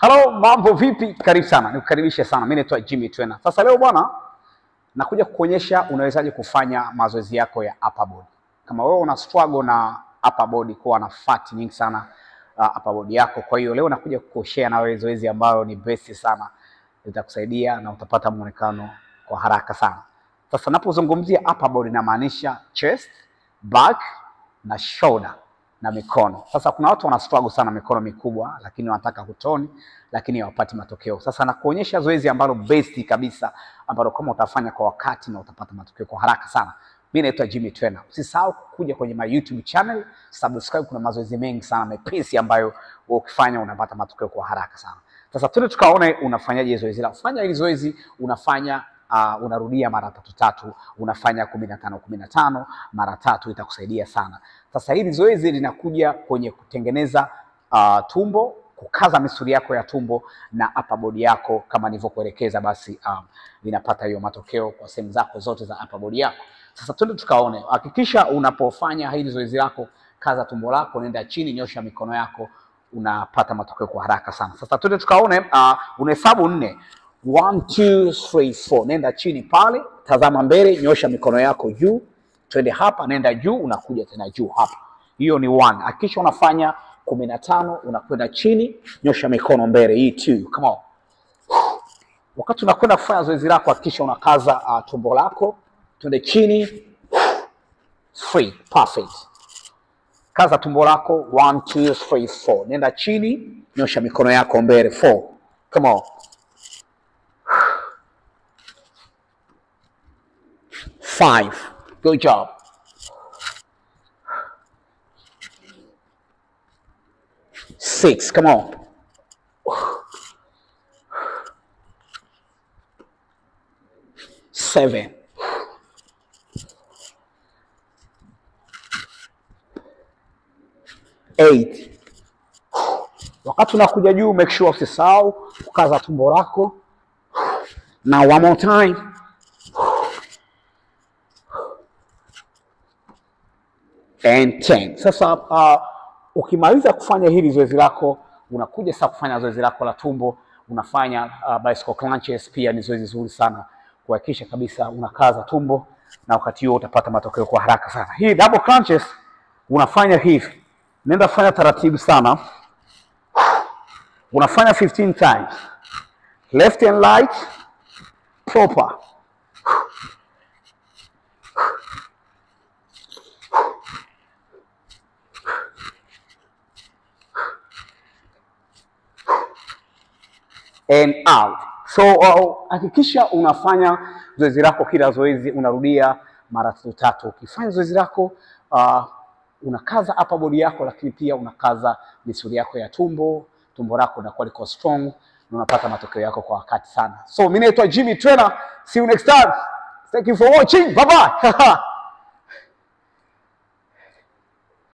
Hello, mambo vipi? Karibu sana, nikukaribishe sana. Mimi naitwa Jimmy Trainer. Sasa leo bwana, nakuja kukuonyesha unawezaje kufanya mazoezi yako ya upper body. Kama wewe una struggle na upper body, kuwa na fat nyingi sana upper body yako, kwa hiyo leo nakuja kukushare na wewe zoezi ambalo ni best sana, litakusaidia na utapata muonekano kwa haraka sana. Sasa napozungumzia upper body namaanisha chest, back na shoulder na mikono. Sasa kuna watu wana struggle sana mikono mikubwa, lakini wanataka kutoni, lakini hawapati matokeo. Sasa nakuonyesha zoezi ambalo best kabisa, ambalo kama utafanya kwa wakati na utapata matokeo kwa haraka sana. Mimi naitwa Jimmy Trainer. Usisahau kuja kwenye my YouTube channel, subscribe, kuna mazoezi mengi sana mepesi ambayo ukifanya unapata matokeo kwa haraka sana. Sasa twende tukaone unafanyaje zoezi lako. Fanya hili zoezi, unafanya unarudia mara tatu tatu, unafanya 15 15 mara tatu, itakusaidia sana. Sasa hili zoezi linakuja kwenye kutengeneza tumbo, kukaza misuli yako ya tumbo na upper body yako kama nilivyokuelekeza, basi linapata hiyo matokeo kwa sehemu zako zote za upper body yako. Sasa twende tukaone. Hakikisha unapofanya hili zoezi lako, kaza tumbo lako, nenda chini, nyosha mikono yako, unapata matokeo kwa haraka sana. Sasa twende tukaone. Unahesabu 4. 1 2 3 4. Nenda chini pale, tazama mbele, nyosha mikono yako juu. Twende hapa, nenda juu, unakuja tena juu hapa. Hiyo ni 1. Hakikisha unafanya 15, unakwenda chini, nyosha mikono mbele. Hii 2. Come on. Wakati unakwenda kufanya zoezi lako, hakikisha unakaza tumbo lako. Twende chini. 3. Perfect. Kaza tumbo lako. 1 2 3 4. Nenda chini, nyosha mikono yako mbele. 4. Come on. 5. Good job. 6. Come on. 7. 8. Wakati unakuja juu, make sure usisahau kukaza tumbo lako. Now one more time. And 10. Sasa ukimaliza kufanya hili zoezi lako, unakuja sasa kufanya zoezi lako la tumbo. Unafanya bicycle crunches, pia ni zoezi zuri sana kuhakikisha kabisa unakaza tumbo, na wakati huo utapata matokeo kwa haraka sana. Hii double crunches unafanya hivi, nenda fanya taratibu sana. Unafanya 15 times. Left and right proper. And out. So hakikisha unafanya zoezi lako, kila zoezi unarudia mara tatu tatu. Ukifanya zoezi lako unakaza upper body yako, lakini pia unakaza misuli yako ya tumbo, tumbo lako linakuwa liko strong na unapata matokeo yako kwa wakati sana. So mimi naitwa Jimmy Trainer. See you next time. Thank you for watching. Bye bye.